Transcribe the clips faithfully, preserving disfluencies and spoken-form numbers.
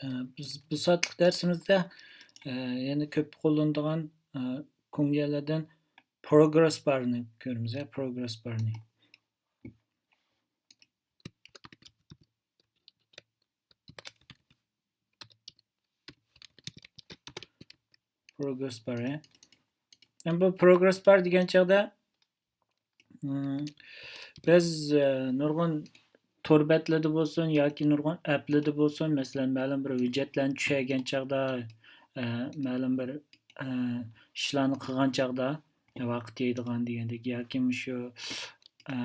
ئە، بىز بۇ سائەتلىك دەرسىمىزدە، ئە، يەنە كۆپ قوللىنىدىغان، ئە، كۇڭگيەنلەردىن پروگرېس بارنى كۆرىمىز، ھە، پروگرېس بارنى. پروگرېس بار، ھە. ھەم بۇ پروگرېس بار دېگەن چاغدا، ئىم، بىز، ئە، نۇرغۇن تور بەتلىرىدە بولسۇن ياكى نۇرغۇن ئەپلىرىدە بولسۇن، مەسىلەن، مەلۇم بىر ھۆججەتلەرنى چۈشۈرگەن چاغدا، ئە، مەلۇم بىر، ئە، ئىشلارنى قىلغان چاغدا، ۋاقىت يەيدىغان دېگەندەك، ياكى مۇشۇ، ئە،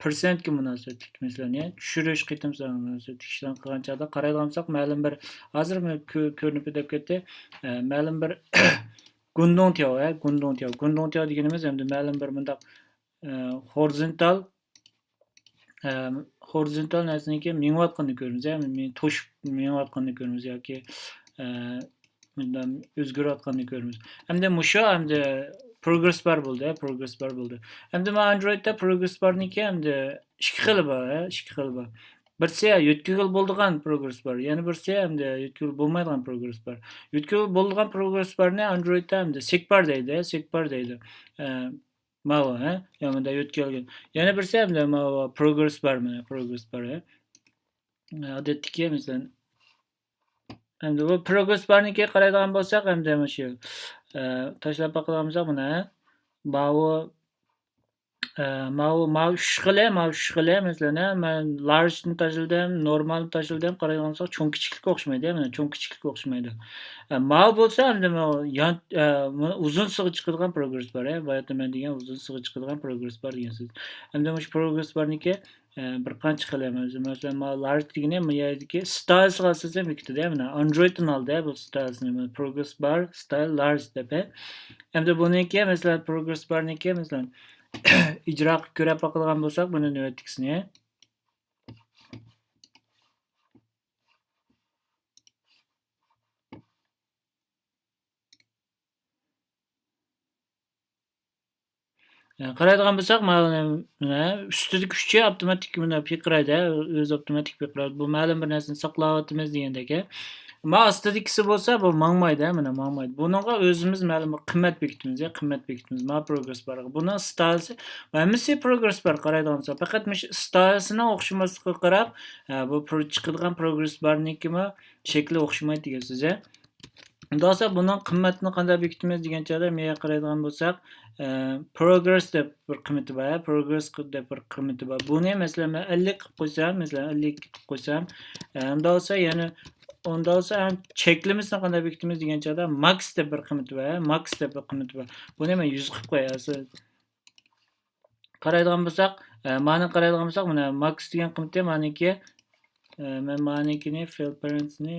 پىرسەنتكە مۇناسىۋەتلىك، مەسىلەن، يا چۈشۈرۈش قېتىم سانىغا مۇناسىۋەتلىك ئىشلارنى قىلغان چاغدا قارايدىغان بولساق، مەلۇم بىر، ھازىر مانا كۆ-، كۆرۈنۈپ كېتىپ كەتتى، ئە، مەلۇم بىر گۇندۇڭتياۋ، ھە، گۇندۇڭتياۋ. گۇندۇڭتياۋ دېگىنىمىز ئەمدى مەلۇم بىر مۇنداق، ئە، خورزېنتال، ئە، خورزېنتال نەرسىنىڭكى مېڭىۋاتقىنىنى كۆرىمىز، ھە، مېڭ-، توشۇپ مېڭىۋاتقىنىنى كۆرىمىز ياكى، ئە، مۇنداق ئۆزگىرىۋاتقاننى كۆرىمىز. ئەمدى مۇشۇ ئەمدى پروگرېس بار بولدى، ھە، پروگرېس بار بولدى. ئەمدى مانا ئاندرويدتا پروگرېس بارنىڭكى ئەمدى ئىككى خىلى بار، ھە، ئىككى خىلى بار. بىرسى يۆتكىگىلى بولىدىغان پروگرېس بار، يەنە بىرسى ئەمدى يۆتكىگىلى بولمايدىغان پروگرېس بار. يۆتكىگىلى بولىدىغان پروگرېس بارنى ئاندرويدتا ئەمدى سېكبار دەيدۇ، ھە، سېكبار دەيدۇ. ئە، ماۋۇ، ھە، يا مۇنداق يۆتكەلگەن. يەنە بىرسى ئەمدى ماۋۇ پروگرېس بار، مانا پروگرېس بار، ھە. ئادەتتىكى، مەسىلەن، ئەمدى بۇ پروگرېس بارنىڭكىگە قارايدىغان بولساق، ئەمدى مۇشۇ، ئە، تاشلاپ باقىدىغان بولساق، مانا، ماۋۇ، ئە، ماۋۇ، ماۋۇ ئۈچ خىلى، ماۋۇ ئۈچ خىلى، مەسىلەن، مەن لارجنى تاشلىدىم، نورمالنى تاشلىدىم، قارايدىغان بولساق، چوڭ كىچىكلىك ئوخشىمايدۇ، مانا، چوڭ كىچىكلىك ئوخشىمايدۇ. ئە، ماۋۇ بولسا، ئەمدى ماۋۇ يان، ئە، مانا ئۇزۇن سىغا چىقىدىغان پروگرېس بار، ھە، باياتىن مەن دېگەن ئۇزۇن سىغا چىقىدىغان پروگرېس بار دېگەن سۆز. ئەمدى مۇشۇ پروگرېس بارنىڭكى ئە، بىر قانچە خىل ئەمەس. مەسىلەن، مانا لارج دېگىنى بۇ يەردىكى ستايلسىغا ئاساسەن بېكىتىدۇ، مانا ئاندرويدتىن ئالدى بۇ ستايلسنى، مانا پروگرېس بار، ستايل لارج دەپ. ئەمدى بۇنىڭكى، مەسىلەن، پروگرېس بارنىڭكى، مەسىلەن، ئىجرا قىلىپ كۆرۈپ باقىدىغان بولساق، بۇنى نۆۋەتتىكىسىنى. يەنى قارايدىغان بولساق، مانا، مانا ئۈستىدىكى ئۈچى ئاپتوماتىك مانا پىرقىرايدۇ، ئۆزى ئاپتوماتىك پىرقىرايدۇ. بۇ مەلۇم بىر نەرسىنى ساقلاۋاتىمىز دېگەندەك. ما ئاستىدىكىسى بولسا، بۇ ماڭمايدۇ، مانا ماڭمايدۇ. بۇنىڭغا ئۆزىمىز مەلۇم بىر قىممەت بېكىتىمىز، يا قىممەت بېكىتىمىز. ما پروگرېس بارغا. بۇنىڭ ستايلسى، ھەممىسى پروگرېس بار قارايدىغان بولسا. پەقەت مۇشۇ ستايلسىنىڭ ئوخشىماسلىقىغا قاراپ، ھە، بۇ پرو-، چىقىدىغان پروگرېس بارنىڭكىمۇ شەكلى ئوخشىمايدۇ دېگەن سۆز، ھە. ئۇنداق بولسا بۇنىڭ قىممىتىنى قانداق بېكىتىمىز دېگەن چاغدا، مەيەرگە قارايدىغان بولساق، ئە، پروگرېس دەپ بىر قىممىتى بار، پروگرېس دەپ بىر قىممىتى بار. بۇنى، مەسىلەن، مەن ئەللىك قىلىپ قويسام، مەسىلەن، ئەللىك قىلىپ قويسام، ئە، ئۇنداق بولسا يەنە، ئۇنداق بولسا ھەم چەكلىمىسىنى قانداق بېكىتىمىز دېگەن چاغدا، ماكس دەپ بىر قىممىتى بار، ماكس دەپ بىر قىممىتى بار. بۇنى مەن يۈز قىلىپ قوياي. قارايدىغان بولساق، ئە، مانىڭغا قارايدىغان بولساق، مانا ماكس دېگەن قىممىتى مانىڭكى، ئە، مەن مانىڭكىنى فىل پېرېنتنى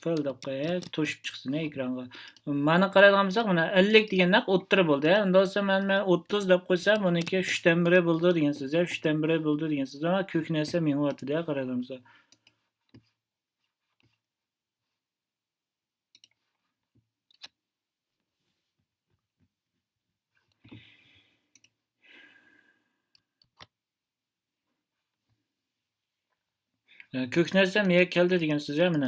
فىل دەپ قوياي، توشۇپ چىقسۇن ئېكرانغا. مانىڭغا قارايدىغان بولساق، مانا ئەللىك دېگەن نەق ئوتتۇرا بولدى. ئۇنداق بولسا مەن، مەن ئوتتۇز دەپ قويسام، بۇنىڭكى ئۈچتىن بىرى بولىدۇ دېگەن سۆز، ئۈچتىن بىرى بولىدۇ دېگەن سۆز. ئەمما كۆك نەرسە مېڭىۋاتىدۇ، قارايدىغان بولسا. ئە، كۆك نەرسە مەيەرگە كەلدى دېگەن سۆز، ھە، مانا.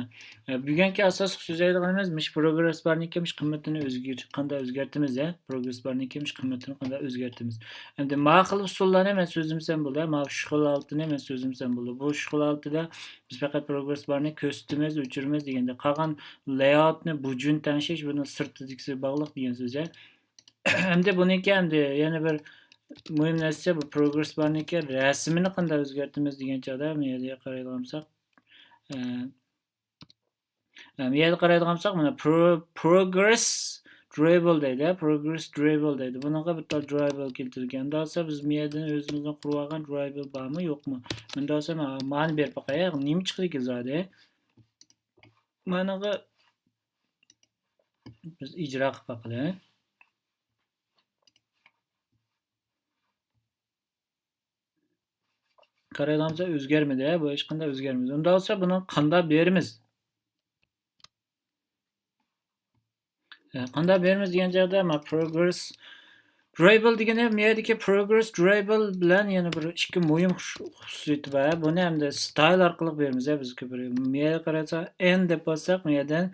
ئە، بۈگۈنكى ئاساسلىق سۆزلەيدىغىنىمىز مۇشۇ پروگرېس بارنىڭكى مۇشۇ قىممىتىنى ئۆزگەرت-، قانداق ئۆزگەرتىمىز، ھە؟ پروگرېس بارنىڭكى مۇشۇ قىممىتىنى قانداق ئۆزگەرتىمىز؟ ئەمدى ما خىل ئۇسۇللارنى مەن سۆزلىمىسەم بولىدۇ، ھە؟ ماۋۇ شۇ خىل ھالىتىنى مەن سۆزلىمىسەم بولىدۇ. بۇ شۇ خىل ھالىتىدە بىز پەقەت پروگرېس بارنى كۆرسىتىمىز، ئۆچۈرىمىز دېگەندە، قالغان لەيئاۋۇتنى بۇ جۈن تەڭشەش، بۇنىڭ سىرتىدىكىسى باغلىق دېگەن سۆز، ھە؟ ئەمدى بۇنىڭكى ئەمدى يەنە بىر مۇھىم نەرسە، بۇ پروگرېس بارنىڭكى رەسىمىنى قانداق ئۆزگەرتىمىز دېگەن چاغدا، مۇ يەرگە قارايدىغان بولساق، ئە، ئە، مۇ يەرگە قارايدىغان بولساق، مانا پرو-، پروگرېس درايۋابىل دەيدۇ، پروگرېس درايۋابىل دەيدۇ. بۇنىڭغا بىر تال درايۋابىل كەلتۈرگەن. ئۇنداق بولسا بىز مۇ يەردىن ئۆزىمىزنىڭ قۇرۇۋالغان درايۋابىل بارمۇ يوقمۇ؟ مۇنداق بولسا مانا، مانى بېرىپ باقايلى، نېمە چىقىدىكىن زادى؟ مانىغا بىز ئىجرا قىلىپ باقىلى. قارايدىغان بولسا ئۆزگەرمىدى، بۇ ھېچقانداق ئۆزگەرمىدى. ئۇنداق بولسا بۇنى قانداق بېرىمىز؟ ئە، قانداق بېرىمىز دېگەن چاغدا، ما پروگرېس درايبل دېگىنى مۇ يەردىكى پروگرېس درايبل بىلەن يەنە بىر ئىككى مۇھىم خۇس-، خۇسۇسىيىتى بار. بۇنى ئەمدى ستايل ئارقىلىق بېرىمىز بىز كۆپرەك. مۇ يەرگە قارىساق، ئېن دەپ باسساق، مۇ يەردىن،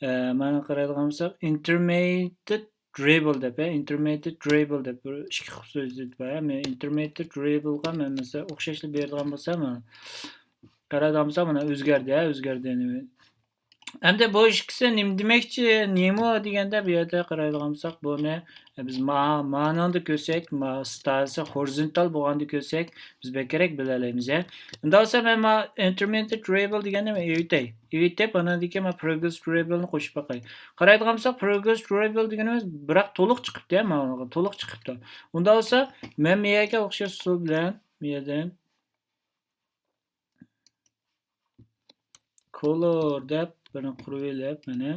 ئە، مانا قارايدىغان بولساق، ئىنتېرمېدىيېت درايبل دەپ، ئە، ئىنتېرمېدىيېت درايبل دەپ بىر ئىككى خۇسۇسىيىتى بار. مەن ئىنتېرمېدىيېت درايبلغا مەن مەسىلەن ئوخشاشلا بېرىدىغان بولسام، مانا قارايدىغان بولساق، مانا ئۆزگەردى، ھە، ئۆزگەردى. ئەمدى بۇ ئىككىسى نېمە دېمەكچى، نېمە دېگەندە، بۇ يەردە قارايدىغان بولساق، بۇنى بىز ما-، مانىڭدا كۆرسەك، ما-، ستايلسى خورىزونتال بولغاندا كۆرسەك، بىز بەكرەك بىلەلەيمىز، ھە. ئۇنداق بولسا مەن ما ئىنتېرمېدىيېت درايبل دېگەننى مەن ئېۋىتەي. ئېۋىتىپ، ئاناندىن كېيىن ما پروگرېس درايبلنى قوشۇپ باقاي. قارايدىغان بولساق، پروگرېس درايبل دېگىنىمىز بىراق تولۇق چىقىپتۇ، ھە، مانا تولۇق چىقىپتۇ. ئۇنداق بولسا مەن بۇ يەرگە ئوخشاش ئۇسۇل بىلەن بۇ يەردىن كولور دەپ بىرنى قۇرۇۋېلىپ، مانا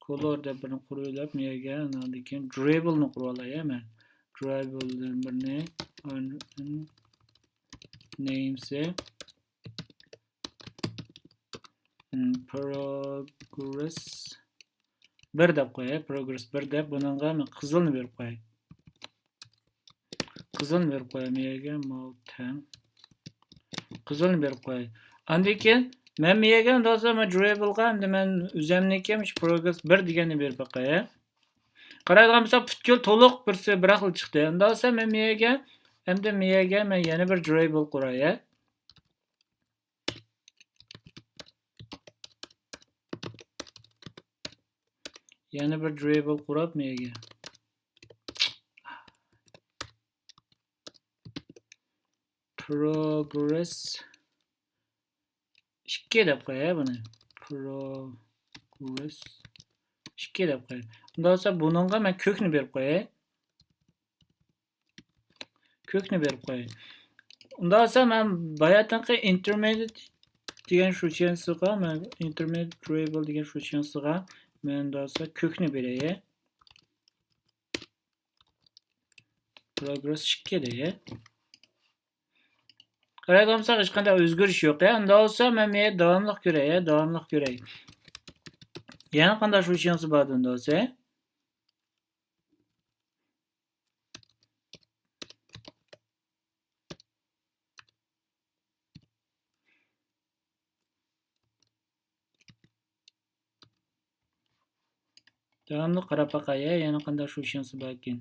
كولور دەپ بىرنى قۇرۇۋېلىپ، مۇ يەرگە ئاناندىن كېيىن درايبلنى قۇرۇۋالاي، ھە، مەن درايبلدىن بىرنى، نېيمسى پروگرېس بىر دەپ قوياي، پروگرېس بىر دەپ، بۇنىڭغا مەن قىزىلنى بېرىپ قوياي. قىزىلنى بېرىپ قوياي، مۇ يەرگە ماۋۇ تەڭ. قىزىلنى بېرىپ قوياي. ئاندىن كېيىن مەن مۇ يەرگە ئۇنداق بولسا، مەن درايبلغا ئەمدى مەن ئۆزەمنىڭكى مۇشۇ پروگرېس بىر دېگەننى بېرىپ باقاي. قارايدىغان بولسا، پۈتكۈل تولۇق بىرسى بىراقلا چىقتى. ئۇنداق بولسا، مەن مۇ يەرگە، ئەمدى مۇ يەرگە مەن يەنە بىر درايبل قۇراي. يەنە بىر درايبل قۇراپ مۇ يەرگە پروگرېس ئىككى دەپ قوياي بۇنى. پروگرېس ئىككى دەپ قوياي. ئۇنداق بولسا بۇنىڭغا مەن كۆكنى بېرىپ قوياي. كۆكنى بېرىپ قوياي. ئۇنداق بولسا مەن باياتىنقى ئىنتېرمېدىيېت دېگەن شۇ چېنسىغا، مەن ئىنتېرمېدىيېت درايبل دېگەن شۇ چېنسىغا مەن ئۇنداق بولسا كۆكنى بېرەي. پروگرېس ئىككى دەي. قارايدىغان بولساق، ھېچقانداق ئۆزگىرىش يوق، ھە. ئۇنداق بولسا، مەن مۇ يەردە داۋاملىق كۆرەي، ھە، داۋاملىق كۆرەي. يەنە قانداق شۇ چېنسى بار ئۇنداق بولسا؟ داۋاملىق قاراپ باقاي، يەنە قانداق شۇ چېنسى باركىن.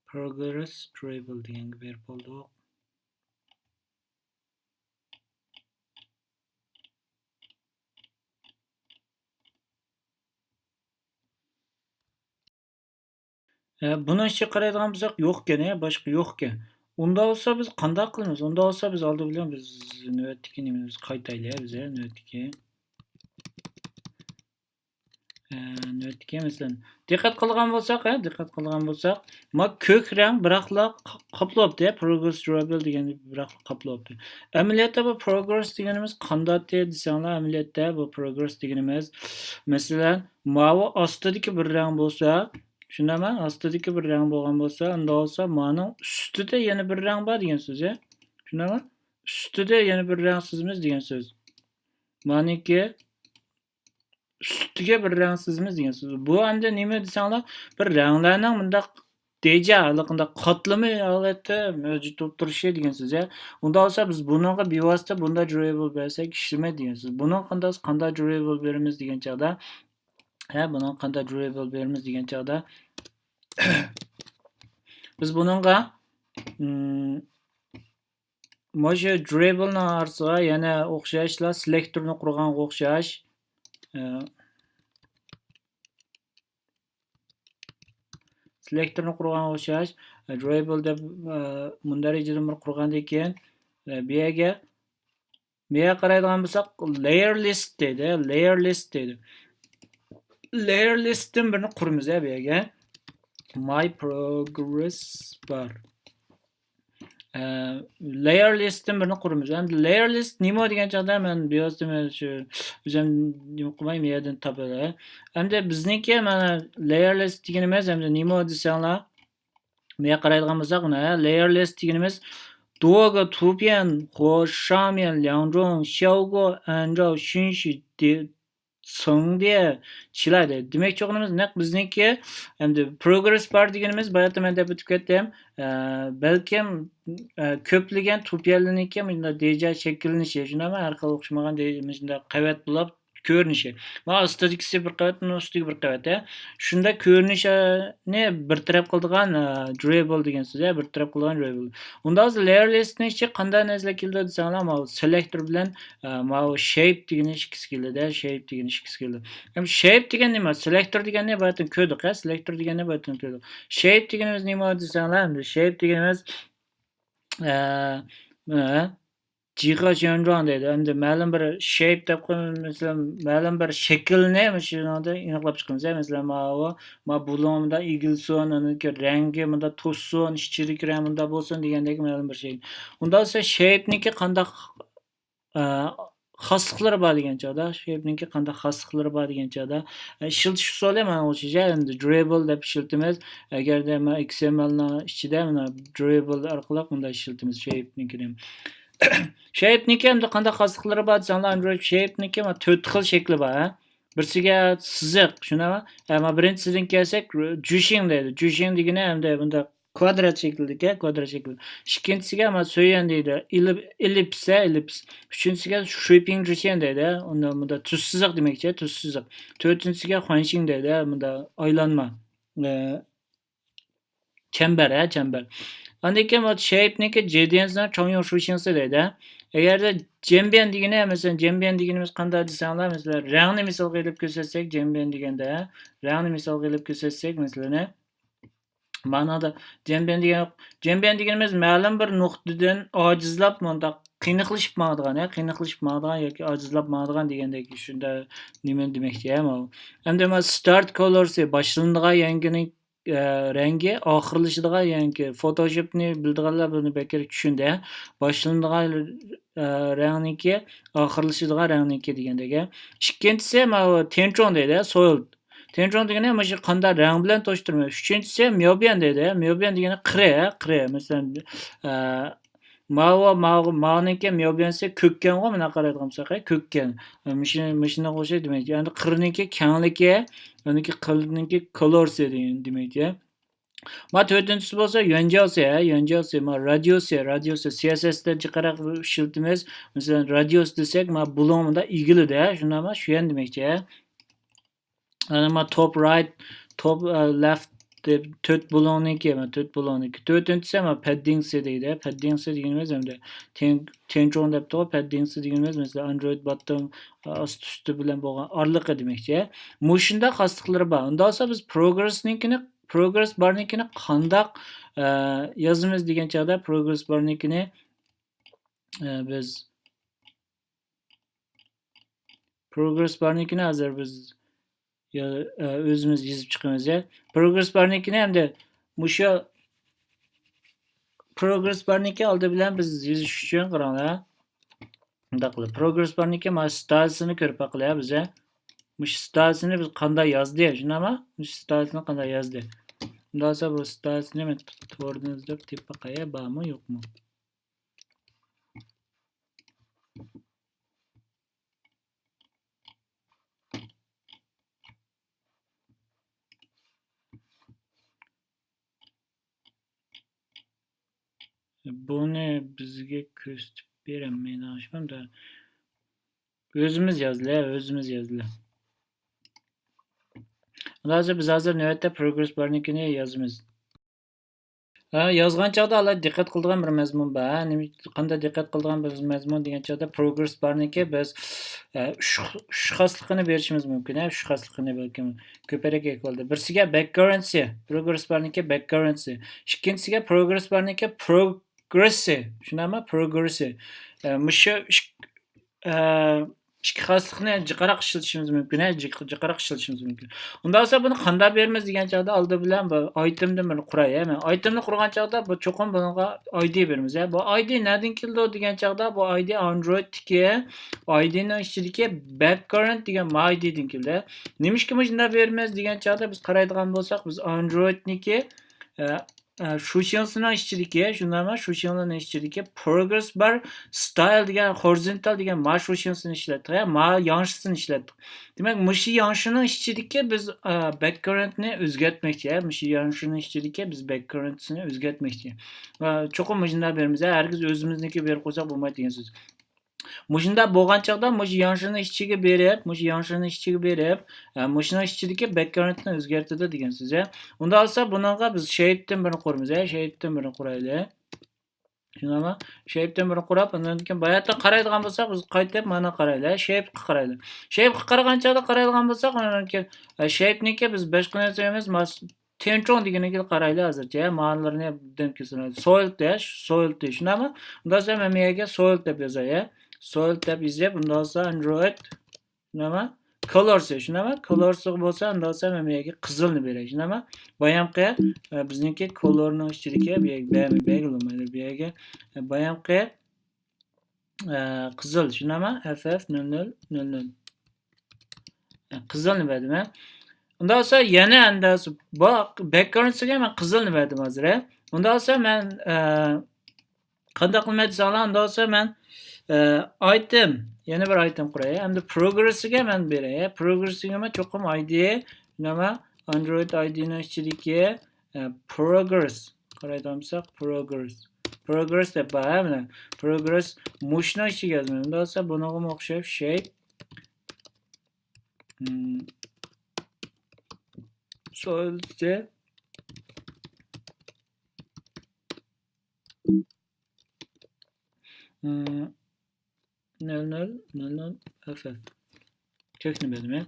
پروگرېس درايبل دېگەنگە بېرىپ بولدۇق. ھە، بۇنىڭ ئىچىگە قارايدىغان بولساق، يوقكەن، ھە، باشقا يوقكەن. ئۇنداق بولسا بىز قانداق قىلىمىز؟ ئۇنداق بولسا بىز ئالدى بىلەن بىز نۆۋەتتىكى نېمىمىزگە قايتايلى، ھە، بىز، ھە، نۆۋەتتىكى. ئە، نۆۋەتتىكى مەسىلەن، دىققەت قىلغان بولساق، ھە، دىققەت قىلغان بولساق، ما كۆك رەڭ بىراقلا ق-، قاپلاپتۇ، ھە، پروگرېس درايبل دېگەن بىراقلا قاپلاپتۇ. ئەمەلىيەتتە بۇ پروگرېس دېگىنىمىز قانداقتى دېسەڭلار، ئەمەلىيەتتە بۇ پروگرېس دېگىنىمىز، مەسىلەن، ماۋۇ ئاستىدىكى بىر رەڭ بولسا، شۇنداقمۇ؟ ئاستىدىكى بىر رەڭ بولغان بولسا، ئۇنداق بولسا مانىڭ ئۈستىدە يەنە بىر رەڭ بار دېگەن سۆز، ھە؟ شۇنداقمۇ؟ ئۈستىدە يەنە بىر رەڭ سىزىمىز دېگەن سۆز. مانىكى ئۈستىگە بىر رەڭ سىزىمىز دېگەن سۆز. بۇ ئەمدى نېمە دېسەڭلار، بىر رەڭلەرنىڭ مۇنداق دېجا، ھېلىقىنداق قاتلىمى ھالەتتە مەۋجۇت بولۇپ تۇرۇشى دېگەن سۆز، ھە. ئۇنداق بولسا، بىز بۇنىڭغا بىۋاسىتە بۇنداق درايبل بەرسەك ئىشلىمەيدۇ دېگەن سۆز. بۇنىڭغا قانداق، قانداق درايبل بېرىمىز دېگەن چاغدا، ھە، بۇنىڭغا قانداق درايبل بېرىمىز دېگەن چاغدا، بىز بۇنىڭغا، مم، مۇشۇ درايبلنىڭ ئارىسىغا يەنە ئوخشاشلا سېلېكتورنى قۇرغانغا ئوخشاش، ئە، سېلېكتورنى قۇرغانغا ئوخشاش، ئە، درايبل دەپ، ئە، مۇندەرىجىدىن بىر قۇرغاندىن كېيىن، ئە، بۇ يەرگە، بۇ يەرگە قارايدىغان بولساق، لايېر لىست دەيدۇ، لايېر لىست دەيدۇ. لايېر لىستتىن بىرنى قۇرىمىز، ھە، بۇ يەرگە. my progress bar. ئە، layer list تىن بىرنى قۇرىمىز. ئەمدى layer list نېمە دېگەن چاغدا مەن بىۋاسىتە مەن شۇ ئۆزۈم نېمە قىلماي، مۇ يەردىن تاپىمەن. ئەمدى بىزنىڭكى مانا layer list دېگىنىمىز ئەمدى نېمە دېسەڭلار، مۇ يەرگە قارايدىغان بولساق، مانا layer list دېگىنىمىز 多个图片或上面两种效果按照顺序 دېمەكچى بولغىنىمىز نەق بىزنىڭكى ئەمدى progress bar دېگىنىمىز، بايىقى مەن دەپ ئۆتۈپ كەتتىم. ئە، بەلكىم، ئە، كۆپلىگەن تۇپيەنلىرىنىڭكى مۇنداق دېجا شەكىللىنىشى، شۇنداقمۇ؟ ھەر خىل ئوخشىمىغان دېجا، مۇشۇنداق قەۋەت بولۇپ كۆرۈنۈشى. مانا ئاستىدىكىسى بىر قەۋەت، مۇنىڭ ئۈستىدىكى بىر قەۋەت، ھە. شۇنداق كۆرۈنۈشنى بىر تەرەپ قىلىدىغان، ئە، durable دېگەن سۆز، ھە، بىر تەرەپ قىلىدىغان durable. ئۇنداق بولسا layer list نىڭ ئىچىگە قانداق نەرسىلەر كېلىدۇ دېسەڭلار، ماۋۇ سېلېكتور بىلەن، ئە، ماۋۇ شەيپ دېگىنى ئىككىسى كېلىدۇ، شەيپ دېگىنى ئىككىسى كېلىدۇ. ھەم شەيپ دېگەن نېمە؟ سېلېكتور دېگەننى بايىقى كۆردۇق، ھە، سېلېكتور دېگەننى بايىقى كۆردۇق. شەيپ دېگىنىمىز نېمە دېسەڭلار، ئەمدى شەيپ دېگىنىمىز، ئە، ئە، جىخا شيەنجۇاڭ دەيدۇ. ئەمدى مەلۇم بىر شەيپ دەپ قويىمىز، مەسىلەن، مەلۇم بىر شەكىلنى مۇشۇنىڭدا ئېنىقلاپ چىقىمىز، ھە، مەسىلەن، ماۋۇ، ما بۇلۇڭ مۇنداق ئېگىلسۇن، ئۇنىڭكى رەڭگى مۇنداق توشسۇن، ئىچىدىكى رەڭ مۇنداق بولسۇن دېگەندەك مەلۇم بىر شەيپ. ئۇنداق بولسا شەيپنىڭكى قانداق ئە، خاسلىقلىرى بار دېگەن چاغدا، شەيپنىڭكى قانداق خاسلىقلىرى بار دېگەن چاغدا، ئە، ئىشلىتىش ئۇسۇلى مانا ئوخشاش، ئەمدى durable دەپ ئىشلىتىمىز. ئەگەردە مانا ئېكسېمئېلنىڭ ئىچىدە مانا durable ئارقىلىق مۇنداق ئىشلىتىمىز شەيپنىڭكىنى. شەيپنىڭكى ئەمدى قانداق خاسلىقلىرى بار دېسەڭلار، ئاندرويد شەيپنىڭكى مانا تۆت خىل شەكلى بار، ھە. بىرسىگە سىزىق، شۇنداقمۇ؟ ئە، مانا بىرىنچىسىدىن كەلسەك، جۈشىڭ دەيدۇ. جۈشىڭ دېگىنى ئەمدى بۇنداق كۋادرات شەكىلدىكى، كۋادرات شەكىل. ئىككىنچىسىگە مانا سۆيۈەن دەيدۇ. ئېلىپ-، ئېللىپس، ئېللىپس. ئۈچىنچىسىگە شۈيپىڭ جۈشيەن دەيدۇ. ئۇندا، بۇندا تۈز سىزىق دېمەكچى، تۈز سىزىق. تۆتىنچىسىگە خۇەنشىڭ دەيدۇ. بۇندا ئايلانما. ئە، چەمبەر، ھە، چەمبەر. ئاندىن كېيىن بۇ شەيپنىڭكى جېدىيەنسىنىڭ چاڭيۇڭ شۇشىڭسى دەيدۇ. ئەگەردە جيەنبيەن دېگىنى، مەسىلەن، جيەنبيەن دېگىنىمىز قانداق دېسەڭلار، مەسىلەن، رەڭنى مىسالغا ئېلىپ كۆرسەتسەك، جيەنبيەن دېگەندە، رەڭنى مىسالغا ئېلىپ كۆرسەتسەك، مەسىلەن، مانادا جيەنبيەن دېگەن، جيەنبيەن دېگىنىمىز مەلۇم بىر نۇقتىدىن ئاجىزلاپ مۇنداق قىينىقلىشىپ ماڭىدىغان، يا قىينىقلىشىپ ماڭىدىغان ياكى ئاجىزلاپ ماڭىدىغان دېگەندەك شۇنداق نېمىنى دېمەكچى، ھە، ماۋۇ. ئەمدى مانا ستارت كولورسى، باشلىنىدىغان رەڭگىنىڭ، ئە، رەڭگى، ئاخىرلىشىدىغان رەڭگى. فوتوشوپنى بىلىدىغانلار بۇنى بەكرەك چۈشىنىدۇ، ھە. باشلىنىدىغان، ئە، رەڭنىڭكى، ئاخىرلىشىدىغان رەڭنىڭكى دېگەندەك، ھە. ئىككىنچىسى ماۋۇ تيەنچۇڭ دەيدۇ، سويل. تيەنچۇڭ دېگىنى مۇشۇ قانداق رەڭ بىلەن توشتۇرىمىز. ئۈچىنچىسى مياۋبيەن دەيدۇ. مياۋبيەن دېگىنى قىرى، قىرى. مەسىلەن، ئە، ماۋۇ، ماۋۇ، ماۋۇنىڭكى مياۋبيەنسى كۆككەنغۇ، مانا قارايدىغان بولساق، كۆككەن. مۇشۇ، مۇشۇنىڭغا ئوخشاش دېمەكچى. يەنى قىرنىڭكى كەڭلىكى، يەنىكى قىرنىڭكى كولورسى دېگەن دېمەكچى. ما تۆتىنچىسى بولسا يۈەنجياۋسى، ھە، يۈەنجياۋسى، ما رادىيۇسى، رادىيۇسى، سى ئېس ئېس تىن جىقراق ئىشلىتىمىز. مەسىلەن، رادىيۇس دېسەك، ما بۇلۇڭ مۇنداق ئېگىلىدۇ، ھە، شۇنداقمۇ؟ شۇيەن دېمەكچى، ھە. ئەنە ما توپ رايت، توپ، ئە، لېفت دەپ تۆت بۇلۇڭنىڭكى، ما تۆت بۇلۇڭنىڭكى. تۆتىنچىسى ما پەددىڭسى دەيدۇ. پەددىڭسى دېگىنىمىز ئەمدى تيەن-، تيەنچۇڭ دەپتىغۇ. پەددىڭسى دېگىنىمىز مەسىلەن ئاندرويد باتتىڭ، ئە، ئاستى ئۈستى بىلەن بولغان ئارىلىقى دېمەكچى. مۇشۇنداق خاسلىقلىرى بار. ئۇنداق بولسا بىز پروگرېسنىڭكىنى، پروگرېس بارنىڭكىنى قانداق، ئە، يازىمىز دېگەن چاغدا پروگرېس بارنىڭكىنى، ئە، بىز پروگرېس بارنىڭكىنى ھازىر بىز يا-، ئە، ئۆزىمىز يېزىپ چىقىمىز، يا. پروگرېس بارنىڭكىنى ئەمدى مۇشۇ پروگرېس بارنىڭكى ئالدى بىلەن بىز يېزىش ئۈچۈن قاراڭلار. مۇنداق قىلىپ، پروگرېس بارنىڭكى مانا ستايلسىنى كۆرۈپ باقىلى، يا، بىزە. مۇشۇ ستايلسىنى بىز قانداق يازدى، شۇنداقمۇ؟ مۇشۇ ستايلسىنى قانداق يازدى؟ ئۇنداق بولسا بۇ ستايلسىنى مەن توردىن ئىزدەپ تېپىپ باقاي، بارمۇ، يوقمۇ؟ بۇنى بىزگە كۆرسىتىپ بېرەلمەيدۇ، ئاشۇنداق. ئۆزىمىز يازىلى، ئۆزىمىز يازىلى. ھازىر بىز ھازىر نۆۋەتتە پروگرېس بارنىڭكىنى يازىمىز. ھە، يازغان چاغدا ئالاھىدە دىققەت قىلىدىغان بىر مەزمۇن بار. ھە، نېمە، قانداق دىققەت قىلىدىغان بىر مەزمۇن دېگەن چاغدا، پروگرېس بارنىڭكى بىز، ئە، ئۈچ، ئۈچ خاسلىقىنى بېرىشىمىز مۇمكىن. ھە، ئۈچ خاسلىقىنى بەلكىم كۆپرەك ئېيتىپ بولدى. بىرسىگە بەك كاررېنسى، پروگرېس بارنىڭكى بەك كاررېنسى. ئىككىنچىسىگە پروگرېس بارنىڭكى پروگرېسسى. شۇنداقمۇ؟ پروگرېسسى. ئە، مۇشۇ ئىك-، ئە، ئىككى خاسلىقنى جىقراق ئىشلىتىشىمىز مۇمكىن، ھە، جىق-، جىقراق ئىشلىتىشىمىز مۇمكىن. ئۇنداق بولسا بۇنى قانداق بېرىمىز دېگەن چاغدا ئالدى بىلەن بۇ ئايتېمدىن بىرنى قۇراي، ھە. مەن ئايتېمنى قۇرغان چاغدا بۇ چوقۇم بۇنىڭغا ئايدى بېرىمىز، ھە. بۇ ئايدى نەدىن كېلىدۇ دېگەن چاغدا بۇ ئايدى ئاندرويدتىكى ئايدىنىڭ ئىچىدىكى بەكگراۋند دېگەن ما ئايدىدىن كېلىدۇ. نېمىشقا مۇشۇنداق بېرىمىز دېگەن چاغدا بىز قارايدىغان بولساق بىز ئاندرويدنىكى، ئە، ئە، شۇشىڭسىنىڭ ئىچىدىكى، شۇنداقمۇ؟ شۇشىڭلىنىڭ ئىچىدىكى پروگرېس بار، ستايل دېگەن، خورىزونتال دېگەن ما شۇشىڭسىنى ئىشلەتتۇق، ھە، ما ياڭشىسىنى ئىشلەتتۇق. دېمەك، مۇشۇ ياڭشىنىڭ ئىچىدىكى بىز، ئە، بەكگراۋندنى ئۆزگەرتمەكچى، ھە، مۇشۇ ياڭشىنىڭ ئىچىدىكى بىز بەكگراۋندنى ئۆزگەرتمەكچى. ئە، چوقۇم مۇشۇنداق بېرىمىز، ھە، ھەرگىز ئۆزىمىزنىڭكى بېرىپ قويساق بولمايدۇ دېگەن سۆز. مۇشۇنداق بولغان چاغدا مۇشۇ ياڭشىنىڭ ئىچىگە بېرىپ، مۇشۇ ياڭشىنىڭ ئىچىگە بېرىپ، ئە، مۇشۇنىڭ ئىچىدىكى بەكگراۋندنى ئۆزگەرتىدۇ دېگەن سۆز، ھە. ئۇنداق بولسا بۇنىڭغا بىز شېيپتىن بىرنى قۇرىمىز، ھە، شېيپتىن بىرنى قۇرايلى. شۇنداقمۇ؟ شېيپتىن بىرنى قۇراپ، ئاندىن كېيىن باياتتىن قارايدىغان بولساق، بىز قايتىپ مانا قارايلى، ھە، شېيپقا قارايلى. شېيپقا قارىغان چاغدا قارايدىغان بولساق، ئاندىن كېيىن، ئە، شېيپنىڭكى بىز باشقا نەرسە ئەمەس، تيەنچۇڭ دېگىنىگە قارايلى ھازىرچە، ھە، مانىلىرىنى دېمەك سويلت، ھە، سويلت، شۇنداقمۇ؟ ئۇنداق بولسا مەن بۇ يەرگە سويلت دەپ يازاي، ھە. سويلت دەپ يېزىپ، ئۇنداق بولسا ئاندرويد، شۇنداقمۇ؟ كولورسى، شۇنداقمۇ؟ كولورسىغا بولسا، ئۇنداق بولسا مەن بۇ يەرگە قىزىلنى بېرەي، شۇنداقمۇ؟ بايامقى، ئە، بىزنىڭكى كولورنىڭ ئىچىدىكى بۇ يەرگە بەرمەي، بەرگىلى بولمايدۇ. بۇ يەرگە، ئە، بايامقى، ئە، قىزىل، شۇنداقمۇ؟ ئەف ئەف نۆل نۆل نۆل نۆل. قىزىلنى بەردىم، ھە. ئۇنداق بولسا يەنە ئەندى بۇ بەكگراۋندىغا مەن قىزىلنى بەردىم ھازىر، ھە. ئۇنداق بولسا مەن، ئە، قانداق قىلماي دېسەڭلار، ئۇنداق بولسا مەن، ئە، ئايتېم، يەنە بىر ئايتېم قۇراي، ھە. ئەمدى پروگرېسىغا مەن بېرەي، ھە. پروگرېسىغا مەن چوقۇم ئايدى، نېمە، ئاندرويد ئايدىنىڭ ئىچىدىكى، ئە، پروگرېس. قارايدىغان بولساق، پروگرېس. پروگرېس دەپ بار، ھە، مانا. پروگرېس مۇشۇنىڭ ئىچىگە يازىمەن. ئۇنداق بولسا بۇنىڭغىمۇ ئوخشاش شېيپ. مم. سويلت. مم. نۆل نۆل نۆل نۆل ئەف ئەف. كۆكنى بەردىم، ھە.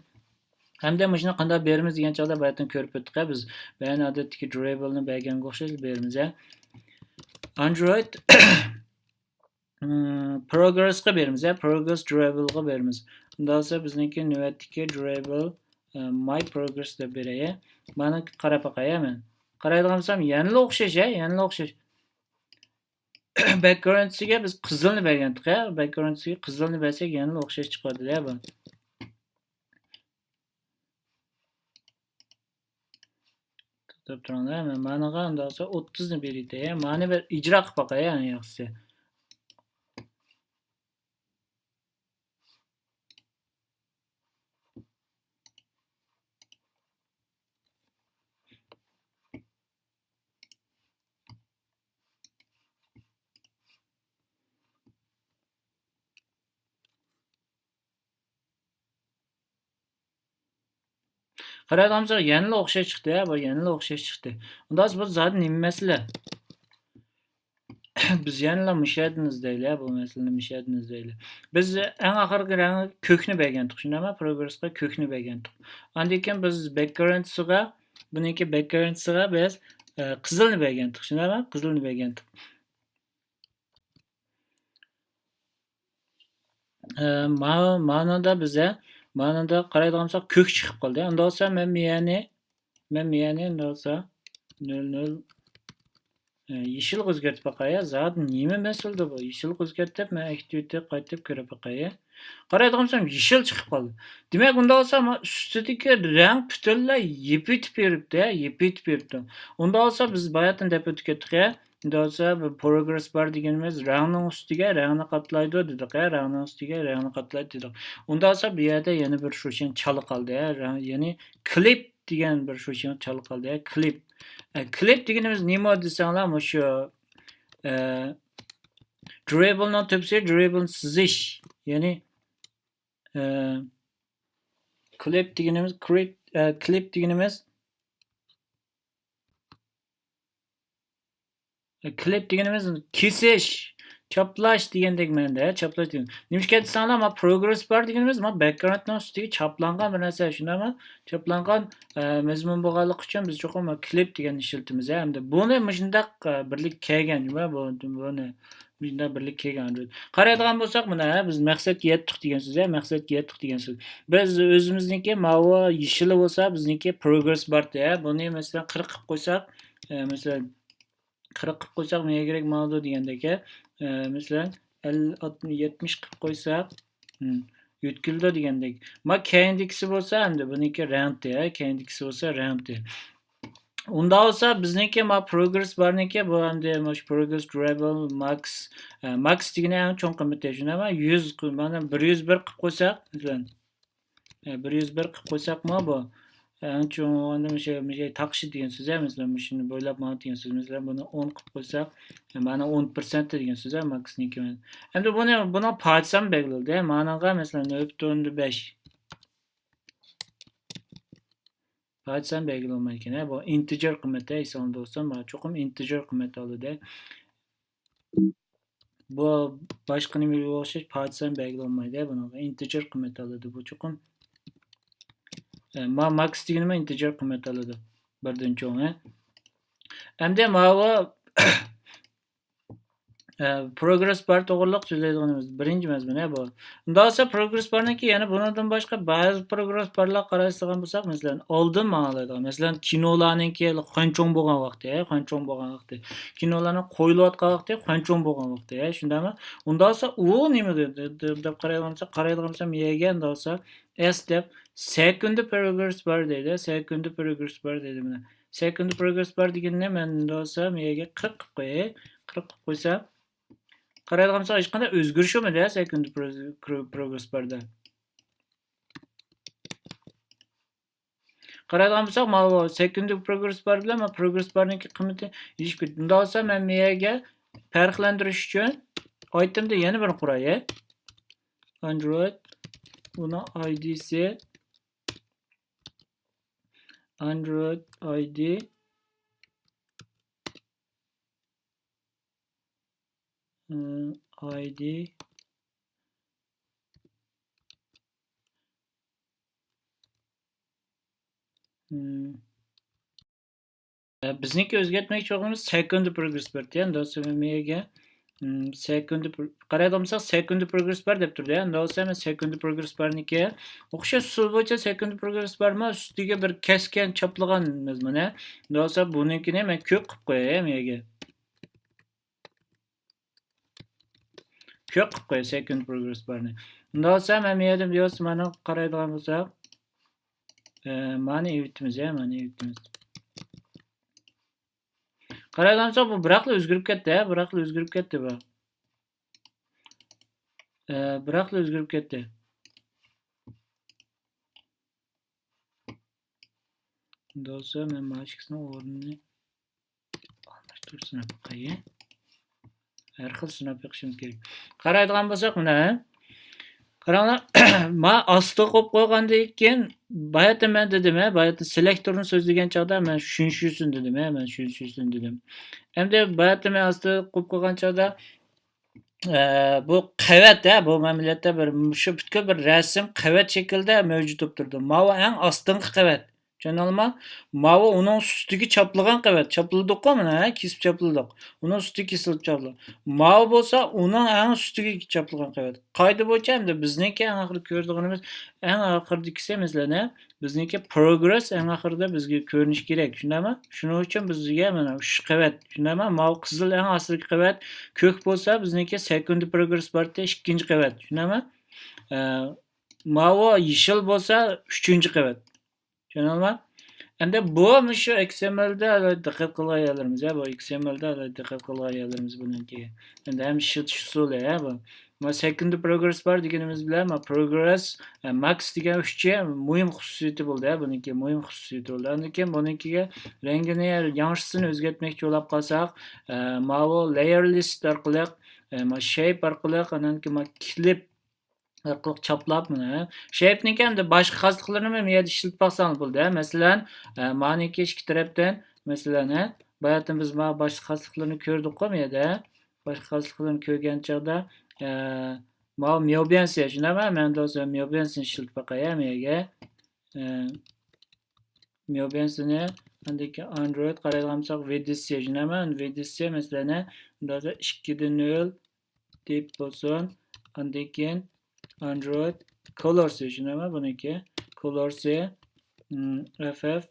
ھەمدە مۇشۇنى قانداق بېرىمىز دېگەن چاغدا باياتىن كۆرۈپ ئۆتتۇق، ھە، بىز. بەيان ئادەتتىكى درايۋېرنى بەرگەنگە ئوخشاش بېرىمىز، ھە. ئاندرويد. مم، پروگرېسقا بېرىمىز، ھە، پروگرېس درايۋېرغا بېرىمىز. ئۇنداق بولسا بىزنىڭكى نۆۋەتتىكى درايۋېر، ئە، ماي پروگرېس دەپ بېرەي، ھە. مانا قاراپ باقاي، ھە، مەن. قارايدىغان بولسام يەنىلا ئوخشاش، ھە، يەنىلا ئوخشاش. بەكگراۋندىغا بىز قىزىلنى بەرگەنتۇق، ھە. بەكگراۋندىغا قىزىلنى بەرسەك يەنىلا ئوخشاش چىقىۋاتىدۇ، ھە، بۇ. توختاپ تۇرۇڭلار، مەن مانىغا ئۇنداق بولسا ئوتتۇزنى بېرىتەي. مانى بىر ئىجرا قىلىپ باقاي، ئەڭ ياخشىسى. قارايدىغان بولساق، يەنىلا ئوخشاش چىقتى، ھە، بۇ يەنىلا ئوخشاش چىقتى. ئۇنداق بولسا، بۇ زادى نېمە مەسىلە؟ بىز يەنىلا مۇشۇ يەردىن ئىزدەيلى، ھە، بۇ مەسىلىنى مۇشۇ يەردىن ئىزدەيلى. بىز ئەڭ ئاخىرقى رەڭ كۆكنى بەرگەنتۇق، شۇنداقمۇ؟ پروگرېسقا كۆكنى بەرگەنتۇق. ئاندىن كېيىن بىز بەكگراۋندىغا، بۇنىڭكى بەكگراۋندىغا بىز، ئە، قىزىلنى بەرگەنتۇق، شۇنداقمۇ؟ قىزىلنى بەرگەنتۇق. ئە، ما-، مانىدا بىزە، مانىدا قارايدىغان بولساق، كۆك چىقىپ قالدى. ئۇنداق بولسا، مەن مىيەنى، مەن مىيەنى ئۇنداق بولسا، نۆل نۆل، ئە، يېشىلغا ئۆزگەرتىپ باقاي. زادى نېمە مەسىلىدۇ بۇ؟ يېشىلغا ئۆزگەرتىپ، مەن ئاكتىۋىتى قايتىپ كۆرۈپ باقاي. قارايدىغان بولسام، يېشىل چىقىپ قالدى. دېمەك، ئۇنداق بولسا، ما-، ئۈستىدىكى رەڭ پۈتۈنلەي يېپىۋېتىپ بېرىپتۇ، ھە، يېپىۋېتىپ بېرىپتۇ. ئۇنداق بولسا، بىز باياتىن دەپ ئۆتۈپ كەتتۇق، ھە. ئۇنداق بولسا، بىر پروگرېس بار دېگىنىمىز رەڭنىڭ ئۈستىگە رەڭنى قاتلايدۇ دېدۇق، ھە، رەڭنىڭ ئۈستىگە رەڭنى قاتلايدۇ دېدۇق. ئۇنداق بولسا، بۇ يەردە يەنە بىر شۇشىڭ چالا قالدى، ھە، رەڭ، يەنى كلىپ دېگەن بىر شۇشىڭ چالا قالدى، ھە، كلىپ. ئە، كلىپ دېگىنىمىز نېمە دېسەڭلار، مۇشۇ، ئە، درايۋېرنىڭ تۆپىسى، درايۋېرنى سىزىش، يەنى، ئە، كلىپ دېگىنىمىز، كلىپ، ئە، كلىپ دېگىنىمىز، كلىپ دېگىنىمىز كېسىش، چاپلاش دېگەندەك مەنىدە، چاپلاش دېگەن. نېمىشقا دېسەڭلار، ما پروگرېس بار دېگىنىمىز، ما بەكگراۋندنىڭ ئۈستىگە چاپلانغان بىر نەرسە، شۇنداقمۇ؟ چاپلانغان، ئە، مەزمۇن بولغانلىقى ئۈچۈن بىز چوقۇم كلىپ دېگەننى ئىشلىتىمىز، ھە. ئەمدى بۇنى مۇشۇنداق، ئە، بىرلىككە كەلگەن، بۇ، بۇنى، مۇشۇنداق بىرلىككە كەلگەن ئاندرويد. قارايدىغان بولساق، مانا، ھە، بىز مەقسەتكە يەتتۇق دېگەن سۆز، ھە، مەقسەتكە يەتتۇق دېگەن سۆز. بىز ئۆزىمىزنىڭكى ماۋۇ يېشىلى بولسا، بىزنىڭكى پروگرېس بارتى، ھە، بۇنى، مەسىلەن، قىرىق قىلىپ قويساق، ئە، مەسىلەن، قىرىق قىلىپ قويساق، نېمە كېرەك بولىدۇ دېگەندەك، ئە، مەسىلەن، ئەللىك، يەتمىش قىلىپ قويساق، ھىم، يۆتكىلىدۇ دېگەندەك. ما كەينىدىكىسى بولسا، ئەمدى بۇنىڭكى رەڭتى، ھە، كەينىدىكىسى بولسا رەڭتى. ئۇنداق بولسا، بىزنىڭكى ما پروگرېس بارنىڭكى، بۇ ئەمدى مۇشۇ پروگرېس دۇرەيبل ماكس، ئە، ماكس دېگىنى ئەڭ چوڭ قىممىتى، شۇنداقمۇ؟ يۈز، مانا، بىر يۈز بىر قىلىپ قويساق، مەسىلەن، ئە، بىر يۈز بىر قىلىپ قويساقمۇ بۇ؟ ئەڭ چوڭ ئاندىن مۇشۇ، مۇشۇ تاقىشى دېگەن سۆز، ھە، مەسىلەن، مۇشۇنى بويلاپ ماڭىدۇ دېگەن سۆز. مەسىلەن، بۇنى ئون قىلىپ قويساق، مانا ئون پىرسەنت دېگەن سۆز، ھە، ماكسنىڭكى. ئەمدى بۇنى، بۇنىڭ پادىسىمۇ بەلگىلىدى، ھە، مانىڭغا، مەسىلەن، نۆل پۈتۈن ئوندىن بەش. پادىسىمۇ بەلگىلىنمەيدىكەن، ھە، بۇ ئىنتېجېر قىممەت، ھە، ئېسىڭلاردا بولسا، مانا چوقۇم ئىنتېجېر قىممەت ئالىدۇ. بۇ باشقا نېمىگە ئوخشاش پادىسىمۇ بەلگىلىنمەيدۇ، ھە، بۇنىڭغا ئىنتېجېر قىممەت ئالىدۇ، بۇ چوقۇم. ئە، ما-، ماكس دېگىنىمۇ ئىنتېجېر قىممەت ئالىدۇ. بىردىن چوڭ، ھە. ئەمدى ماۋۇ، ئە، پروگرېس بار توغرىلىق سۆزلەيدىغىنىمىز بىرىنچى مەزمۇن، ھە، بۇ. ئۇنداق بولسا پروگرېس بارنىڭكى يەنە بۇنىڭدىن باشقا بەزى پروگرېس بارلارغا قارايدىغان بولساق، مەسىلەن، ئالدىن ماڭالايدىغان. مەسىلەن، كىنولارنىڭكى خۇەنچوڭ بولغان ۋاقتى، ھە، خۇەنچوڭ بولغان ۋاقتى. كىنولارنىڭ قويۇلۇۋاتقان ۋاقتى، خۇەنچوڭ بولغان ۋاقتى، ھە، شۇنداقمۇ؟ ئۇنداق بولسا ئۇ نېمە دە-، دە-، دەپ قارايدىغان بولسا، قارايدىغان بولسا، يەگە ئۇنداق بولسا، ئەس دەپ، سەكۈندە پروگرېس بار دەيدۇ، سەكۈندە پروگرېس بار دەيدۇ، مانا. سەكۈندە پروگرېس بار دېگىنىنى مەن ئۇنداق بولسا، يەگە قىرىق قىلىپ قوياي، قىرىق قىلىپ قويسام، قارايدىغان بولسا، ھېچقانداق ئۆزگىرىش يوق، مانا، سەكۈندە پرو-، پرو-، پروگرېس باردا. قارايدىغان بولساق، ماۋۇ سەكۈندە پروگرېس بار بىلەن مانا پروگرېس بارنىڭكى قىممىتى ئېشىپ كېتىدۇ. ئۇنداق بولسا، مەن مېيەگە پەرقلەندۈرۈش ئۈچۈن ئايتېمدا يەنە بىرنى قۇراي. ئاندرويد، بۇنىڭ ئايدىسى، ئاندرويد ئايدى، ئايدى، بىزنىڭكى ئۆزگەرتمەكچى بولغىنىمىز سەكۈندە پروگرېس بارتى، ئەمدى سېمىمىيەگە، سەكۈندە پرو-، قارايدىغان بولساق، سەكۈندە پروگرېس بار دەپ تۇرىدۇ، ئەمدى بولسا مەن سەكۈندە پروگرېس بارنىكى. ئوخشاش ئۇسۇل بويىچە سەكۈندە پروگرېس بارمۇ، ئۈستىگە بىر كەسكەن چاپلىغان مەزمۇن، ھە؟ ئەمدى بولسا بۇنىڭكىنى مەن كۆپ قىلىپ قوياي، مىيەگە. كۆپ قىلىپ قوياي سەكۈندە پروگرېس بارنى. ئۇنداق بولسا مەن مىيەدىن بىر مانا قارايدىغان بولساق، ئە، مانى ئېۋىتىمىز، ھە، مانى ئېۋىتىمىز. قارايدىغان بولساق، بۇ بىراقلا ئۆزگىرىپ كەتتى، ھە، بىراقلا ئۆزگىرىپ كەتتى بۇ. ئە، بىراقلا ئۆزگىرىپ كەتتى. ئۇنداق بولسا، مەن مانا ئىككىسىنىڭ ئورنىنى ئالماشتۇرۇپ سىناپ باقاي. ھەر خىل سىناپ بېقىشىمىز كېرەك. قارايدىغان بولساق، مانا، قاراڭلار، ما ئاستىغا قويۇپ قويغاندىن كېيىن، باياتىن مەن دېدىم، ھە، باياتىن سېلېكتورنى سۆزلىگەن چاغدا مەن شۈنشۈسۈن دېدىم، ھە، مەن شۈنشۈسۈن دېدىم. ئەمدى باياتىن مەن ئاستىغا قويۇپ قويغان چاغدا، ئە، بۇ قەۋەت، ھە، بۇ مەملىكەتتە بىر، شۇ پۈتكۈل بىر رەسىم قەۋەت شەكلىدە مەۋجۇت بولۇپ تۇرىدۇ. ماۋۇ ئەڭ ئاستىنقى قەۋەت. چۈشەندىڭلارمۇ؟ ماۋۇ ئۇنىڭ ئۈستىگە چاپلىغان قەۋەت. چاپلىدۇققۇ مانا، ھە، كېسىپ چاپلىدۇق. ئۇنىڭ ئۈستىگە كېسىلىپ چاپلىدۇق. ماۋۇ بولسا ئۇنىڭ ئەڭ ئۈستىگە چاپلىغان قەۋەت. قائىدە بويىچە ئەمدى بىزنىڭكى ئەڭ ئاخىرى كۆرىدىغىنىمىز، ئەڭ ئاخىرىدىكىسى، مەسىلەن، ھە، بىزنىڭكى پروگرېس ئەڭ ئاخىرىدا بىزگە كۆرۈنۈشى كېرەك. شۇنداقمۇ؟ شۇنىڭ ئۈچۈن بىزگە مانا ئۈچ قەۋەت. شۇنداقمۇ؟ ماۋۇ قىزىل ئەڭ ئاستىدىكى قەۋەت كۆك بولسا، بىزنىڭكى سەكۈندە پروگرېس بارتى، ئىككىنچى قەۋەت. شۇنداقمۇ؟ ئە، ماۋۇ يېشىل بولسا، ئۈچىنچى قەۋەت. چۈشەندىڭلارمۇ؟ ئەمدى بۇ مۇشۇ ئېكسېمئېلدا دىققەت قىلغان يەرلىرىمىز، ھە، بۇ ئېكسېمئېلدا دىققەت قىلغان يەرلىرىمىز بۇنىڭكى. ئەمدى ھەم ئىشلىتىش ئۇسۇلى، ھە، بۇ. ما سەكۈندە پروگرېس بار دېگىنىمىز بىلەن، ما پروگرېس، ئە، ماكس دېگەن ئۈچى مۇھىم خۇسۇسىيىتى بولدى، ھە، بۇنىڭكى مۇھىم خۇسۇسىيىتى بولدى. ئاندىن كېيىن بۇنىڭكىگە رەڭگىنى، ياڭرىسىنى ئۆزگەرتمەكچى بولۇپ قالساق، ئە، ماۋۇ لايېر لىست ئارقىلىق، ئە، ما شەيپ ئارقىلىق، ئاندىن كېيىن ما كلىپ ئارقىلىق چاپلاپ، مانا، شەيپنىڭكى ئەمدى باشقا خاسلىقلىرىنىمۇ بۇ يەردە ئىشلىتىپ باقساڭلار بولىدۇ، ھە. مەسىلەن، ئە، مانىكى ئىككى تەرەپتىن، مەسىلەن، ھە، باياتىن بىز مانا باشقا خاسلىقلىرىنى كۆردۇققۇ بۇ يەردە. باشقا خاسلىقلىرىنى كۆرگەن چاغدا، ئە، ماۋۇ ميوبيەنسى، شۇنداقمۇ؟ مەن دولسا ميوبيەنسىنى ئىشلىتىپ باقاي، ھە، مەيەگە. ئە، ميوبيەنسىنى، ئاندىن كېيىن ئاندرويد قارايدىغان بولساق، ۋىدىسى، شۇنداقمۇ؟ ۋىدىسى، مەسىلەن، ھە، دولسا ئىككىدە نۆل، تىپ بولسۇن. ئاندىن كېيىن ئاندرويد كولورسى، شۇنداقمۇ بۇنىڭكى؟ كولورسى، ئېف ئېف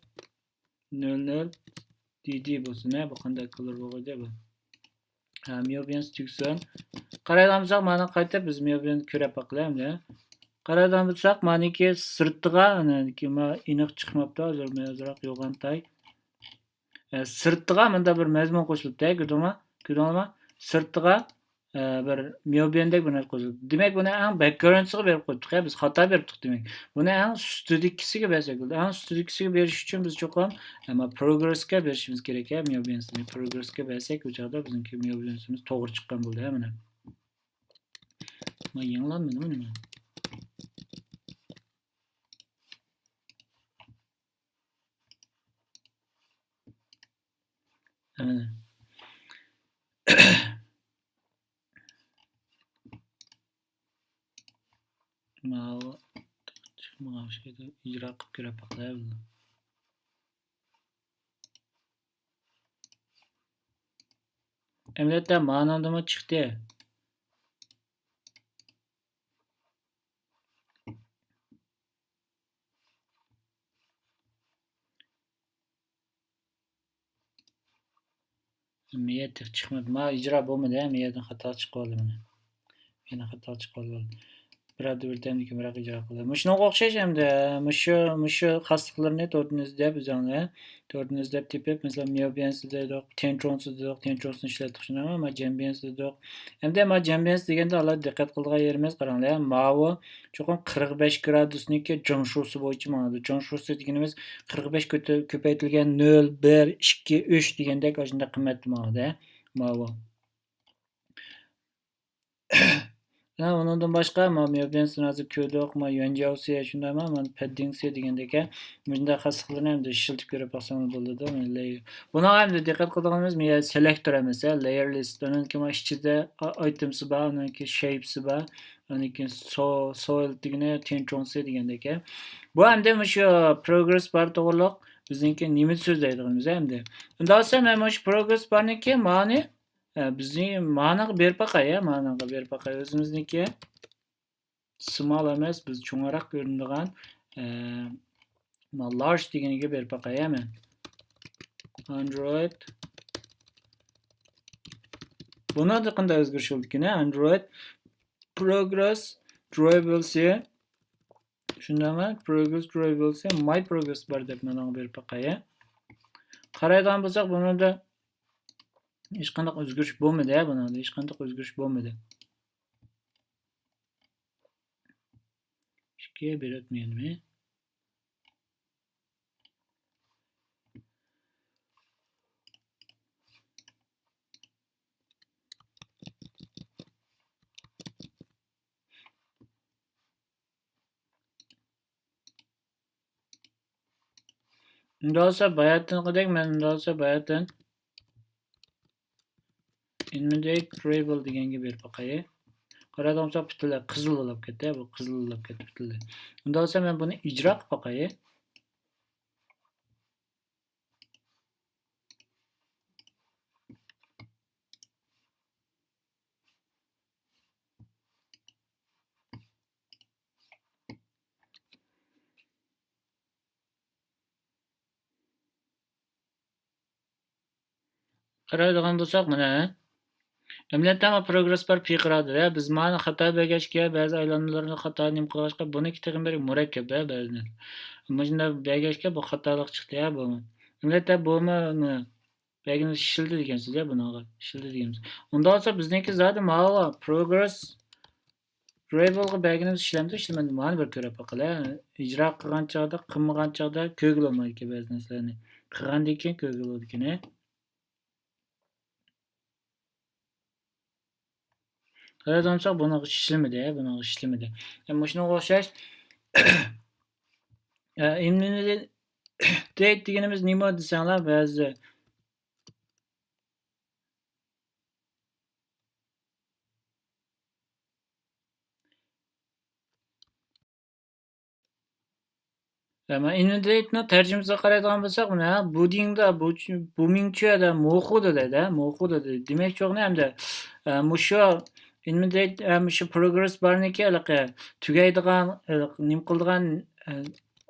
نۆل نۆل دى دى بولسۇن، ھە، بۇ قانداق كولور بولغىيدى بۇ؟ ھە، ميوبىيەنس تۈگسۇن. قارايدىغان بولساق، مانا قايتا بىز ميوبىيەنس كۆرۈپ باقىلى ئەمدى. قارايدىغان بولساق، مانىكى سىرتىغا، ئېنىق چىقماپتۇ، ھازىر مەن ئازراق يوغان تاي. ئە، سىرتىغا مۇنداق بىر مەزمۇن قوشۇلۇپتۇ، كۆردۈڭلارمۇ؟ كۆردۈڭلارمۇ؟ سىرتىغا، ئە، بىر ميوبىيەندەك بىر نەرسە قوشۇلۇپتۇ. دېمەك، بۇنى ئەڭ باكگراۋندىغا بېرىپ قويدۇق، يا، بىز خاتا بېرىپتۇق دېمەك. بۇنى ئەڭ ئۈستىدىكىسىگە بەرسەك بولدى. ئەڭ ئۈستىدىكىسىگە بېرىش ئۈچۈن بىز چوقۇم، ئەمما پروگرېسكا بېرىشىمىز كېرەك، يا، ميوبىيەنسنى. پروگرېسكا بەرسەك، بۇ چاغدا بىزنىڭكى ميوبىيەنسىمىز توغرا چىققان بولدى، ھە، مانا. ما يېڭىلاندىمۇ نېمە؟ ھە. ماۋۇ چىقمىغان ئوخشايدۇ. ئىجرا قىلىپ كۆرۈپ باقايلى. ئەمەلىيەتتە مانىڭدىمۇ چىقتى. مىيە تېخى چىقمىدى. ما ئىجرا بولمىدى، ھە، مىيەدىن خاتا چىقىۋالدى مانا. مىيەدىن خاتا چىقىۋالدى. بىر ھەپتە بىردەمدىن كېيىن بىراق ئىجرا قىلدى. مۇشۇنىڭغا ئوخشاش ئەمدى، مۇشۇ، مۇشۇ خاسلىقلىرىنى توردىن ئىزدەپ ئۆزۈڭلار، توردىن ئىزدەپ تېپىپ، مەسىلەن، ميوبىيەنس دېدۇق، تيەنچۇڭسى دېدۇق، تيەنچۇڭسىنى ئىشلەتتۇق، شۇنداقمۇ؟ ما جيەنبىيەنس دېدۇق. ئەمدى ما جيەنبىيەنس دېگەندە ئالاھىدە دىققەت قىلىدىغان يېرىمىز، قاراڭلار، ماۋۇ چوقۇم قىرىق بەش گرادۇسنىڭكى جېڭشۇسى بويىچە ماڭىدۇ. جېڭشۇسى دېگىنىمىز قىرىق بەش كۆتە-، كۆپەيتىلگەن نۆل، بىر، ئىككى، ئۈچ دېگەندەك ئاشۇنداق قىممەتتە ماڭىدۇ، ھە، ماۋۇ. ھە، ئۇنىڭدىن باشقا، ما ميوبىيەنسنى ھازىر كۆردۇق، ما يۈەنجياۋسى، شۇنداقمۇ، ما پەددىڭسى دېگەندەك، ھە، مۇشۇنداق خاسلىقلارنى ئەمدى ئىشلىتىپ كۆرۈپ باقساڭلار بولىدۇ. بۇنىڭغا ئەمدى دىققەت قىلىدىغىنىمىز، مۇ يەردە سېلېكتور ئەمەس، ھە، لېيەر لىست. ئۇنىڭ كېيىن ئىچىدە ئا-، ئايتېمسى بار، ئۇنىڭ كېيىن شەيپسى بار، ئۇنىڭ كېيىن سو-، سويل دېگىنى، تيەنچۇڭسى دېگەندەك، ھە. بۇ ئەمدى مۇشۇ پروگرېس بار توغرۇلۇق بىزنىڭكى نېمىنى سۆزلەيدىغىنىمىز، ھە، ئەمدى. ئۇنداق بولسا مەن مۇشۇ پروگرېس بارنىڭكى مانى، ئە، بىزنى مانىغا بېرىپ باقاي، ھە، مانىغا بېرىپ باقاي. ئۆزىمىزنىڭكى سمال ئەمەس، بىز چوڭراق كۆرۈنىدىغان، ئە، ما لارج دېگىنىگە بېرىپ باقاي، ھە، مەن. ئاندرويد. بۇنىڭدا قانداق ئۆزگىرىش بولدىكىن، ھە؟ ئاندرويد پروگرېس درايۋېرسى. شۇنداقمۇ؟ پروگرېس درايۋېرسى، ماي پروگرېس بار دەپ مانىڭغا بېرىپ باقاي، ھە. قارايدىغان بولساق، بۇنىڭدا ھېچقانداق ئۆزگىرىش بولمىدى، ھە، بۇنىڭدا ھېچقانداق ئۆزگىرىش بولمىدى. ئىككى بېرىۋەتمىگەنمۇ؟ ئۇنداق بولسا باياتىنقىدەك، مەن ئۇنداق بولسا باياتىن ئىممىدىيەت ترېۋىل دېگەنگە بېرىپ باقاي. قارايدىغان بولساق پۈتۈنلەي قىزىل بولاپ كەتتى، بۇ قىزىل بولاپ كەتتى پۈتۈنلەي. ئۇنداق بولسا مەن بۇنى ئىجرا قىلىپ باقاي. قارايدىغان بولساق، مانا، ئەمەلىيەتتە پروگرېس بار پىقىرادا، بىز مانا خاتا بەرگەچكە، بەزى ئايلانمىلىرىنى خاتا نېمە قىلغاچقا، بۇنىڭكى تېخىمۇ بىر مۇرەككەپ، بەزى. مۇشۇنداق بەرگەچكە، بۇ خاتالىق چىقتى، ھە، بۇمۇ. ئەمەلىيەتتە بۇمۇ، بەرگىنىمىز ئىشلىدى دېگەن سۆز، ھە، بۇنىڭغا ئىشلىدى دېگەن سۆز. ئۇنداق بولسا بىزنىڭكى زادى ماۋۇ پروگرېس ۋارىيابلغا بەرگىنىمىز ئىشلەمدۇ، ئىشلىمىدى، مانا بىر كۆرۈپ باقىلى. ئىجرا قىلغان چاغدا، قىلمىغان چاغدا كۆرگىلى بولمايدىكەن بەزى نەرسىلەرنى. قىلغاندىن كېيىن كۆرگىلى بولىدىكەن. قارايدىغان بولساق، بۇنىڭغا ئىشلىمىدى، بۇنىڭغا ئىشلىمىدى. مۇشۇنىڭغا ئوخشاش، ئىممىدىيەت دېگىنىمىز نېمە دېسەڭلار، بەزى ئەمما ئىممىدىيەتنىڭ تەرجىمىسىگە قارايدىغان بولساق، مانا بۇدىڭدا، بۇ، بۇمىڭچۈەدە، موخۇدا دەيدۇ، موخۇدا دەيدۇ. دېمەكچى بولغىنى ئەمدى، ئە، مۇشۇ ئىنمىدەيت، ئە، مۇشۇ پروگرېس بارنىكى ھېلىقى تۈگەيدىغان، ھېلىقى نېمە قىلىدىغان، ئە،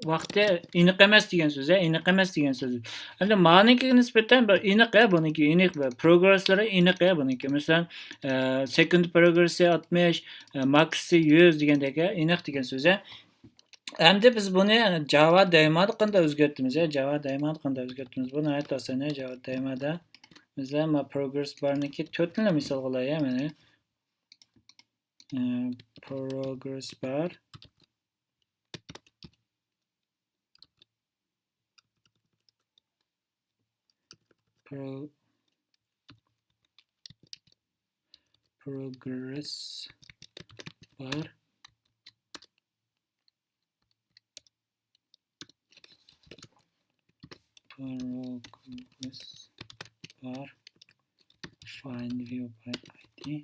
ۋاقتى ئېنىق ئەمەس دېگەن سۆز، ئە، ئېنىق ئەمەس دېگەن سۆز. ئەمدى مانىڭكىگە نىسبەتەن بىر ئېنىق، ئە، بۇنىڭكى ئېنىق، بىر پروگرېسلىرى ئېنىق، ئە، بۇنىڭكى. مەسىلەن، ئە، سېكۇند پروگرېسى ئاتمىش، ئە، ماكسى يۈز دېگەندەك، ئە، ئېنىق دېگەن سۆز، ئە. ئەمدى بىز بۇنى جاۋا دەيمادا قانداق ئۆزگەرتىمىز، ئە؟ جاۋا دەيمادا قانداق ئۆزگەرتىمىز؟ بۇ ناھايىتى ئاسان، ئە، جاۋا دەيمادا. مەسىلەن، ما پروگرېس بارنىكى تۆتىنىلا مىسالغا ئالاي، ئە، مانا. ئە، پروگرېس بار. پرو-، پروگرېس بار. پروگرېس بار. Find view by I D.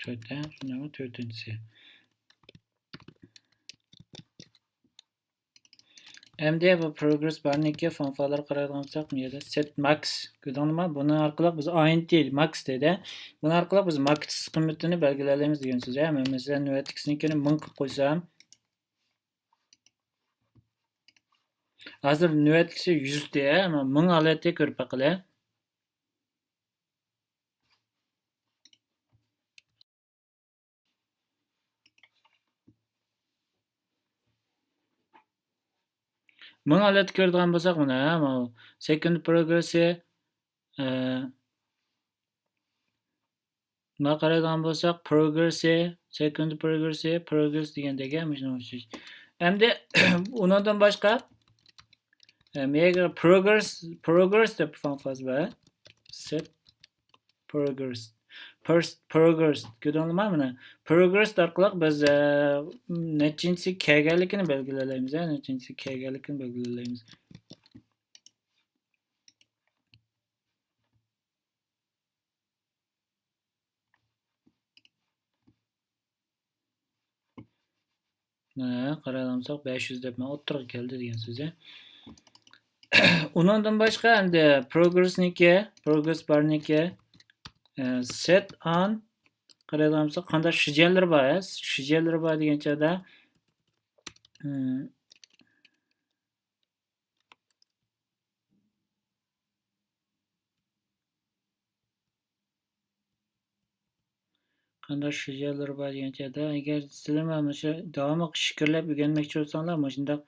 تۆت، ھە؟ شۇنداقمۇ؟ تۆتىنچىسى. ئەمدى بۇ پروگرېس بارنىڭكى فۇنكسىيەلىرىگە قارايدىغان بولساق، بۇ يەردە سېت ماكس. كۆردۈڭلارمۇ؟ بۇنىڭ ئارقىلىق بىز ئاينتى ماكس دېدى. بۇنىڭ ئارقىلىق بىز ماكس قىممىتىنى بەلگىلەيلەيمىز دېگەن سۆز. ھە، مەن مەسىلەن، نۆۋەتتىكىسىنىڭكىنى مىڭ قىلىپ قويسام، ھازىر نۆۋەتتىكىسى يۈزدە، ھە، مىڭ ھالەتتە كۆرۈپ باقىلى. مىڭ ھالەتتە كۆرىدىغان بولساق، مانا، ھە، ماۋۇ سېكۇند پروگرېسى، ئە، مانا قارايدىغان بولساق، پروگرېسى، سېكۇند پروگرېسى، پروگرېس دېگەندەك، ھە، مۇشۇنىڭ ئوخشاش. ئەمدى ئۇنىڭدىن باشقا، ئە، مېگا پروگرېس، پروگرېس دەپ فانفاز بار. سېت پروگرېس. پىرست پروگرېس. كۆردۈڭلارمۇ مانا؟ پروگرېس ئارقىلىق بىز، ئە، نەچچىنچىسى كەلگەنلىكىنى بەلگىلەيلەيمىز، ھە، نەچچىنچىسى كەلگەنلىكىنى بەلگىلەيلەيمىز. مانا، قارايدىغان بولساق، بەش يۈز دەپ مانا ئوتتۇرىغا كەلدى دېگەن سۆزى. ئۇنىڭدىن باشقا، ئەمدى پروگرېسنىڭكى، پروگرېس بارنىڭكى، ئە، سېت ئان، قارايدىغان بولساق، قانداق شىجيەنلىرى بار، ئە؟ شىجيەنلىرى بار دېگەن چاغدا، ئىم، قانداق شىجيەنلىرى بار دېگەن چاغدا، ئەگەر سىلەرمۇ مۇشۇ داۋاملىق ئىچكىرىلەپ ئۆگەنمەكچى بولساڭلار، مۇشۇنداق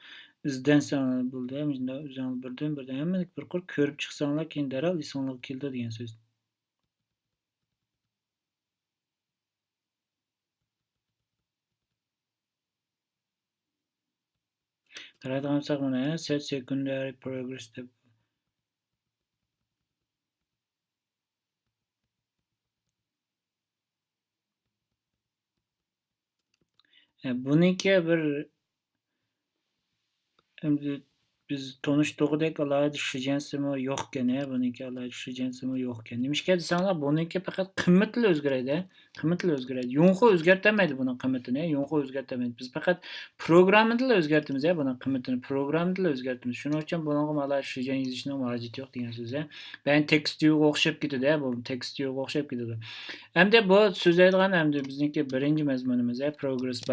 ئىزدەنسەڭلار بولىدۇ. مۇشۇنداق ئۆزۈڭلار بىردىن بىردىن ھەممىنى بىر قۇر كۆرۈپ چىقساڭلار، كېيىن دەرھال ئېسىڭلارغا كېلىدۇ دېگەن سۆز. قارايدىغان بولساق، مانا، سېت سېكۇندەرى پروگرېس دەپ. ئە، بۇنىڭكى بىر، ئەمدى بىز تونۇشتۇرغۇدەك ئالاھىدە شىجيەنسىمۇ يوقكەن، ھە، بۇنىڭكى ئالاھىدە شىجيەنسىمۇ يوقكەن. نېمىشقا دېسەڭلار، بۇنىڭكى پەقەت قىممىتىلا ئۆزگىرەيدۇ، قىممىتىلا ئۆزگىرەيدۇ. يۇڭخۇ ئۆزگەرتەلمەيدۇ بۇنىڭ قىممىتىنى، يۇڭخۇ ئۆزگەرتەلمەيدۇ. بىز پەقەت پروگراممىدىلا ئۆزگەرتىمىز، ھە، بۇنىڭ قىممىتىنى پروگراممىدىلا ئۆزگەرتىمىز. شۇنىڭ ئۈچۈن بۇنىڭغا ئالاھىدە شىجيەن يېزىشنىڭ ھاجىتى يوق دېگەن سۆز، ھە. بەن تېكىست ۋيۇغا ئوخشاپ كېتىدۇ، ھە، بۇ تېكىست ۋيۇغا ئوخشاپ كېتىدۇ. ئەمدى بۇ سۆزلەيدىغان ئەمدى بىزنىڭكى بىرىنچى مەزمۇنىمىز، ھە، پروگرېس بار.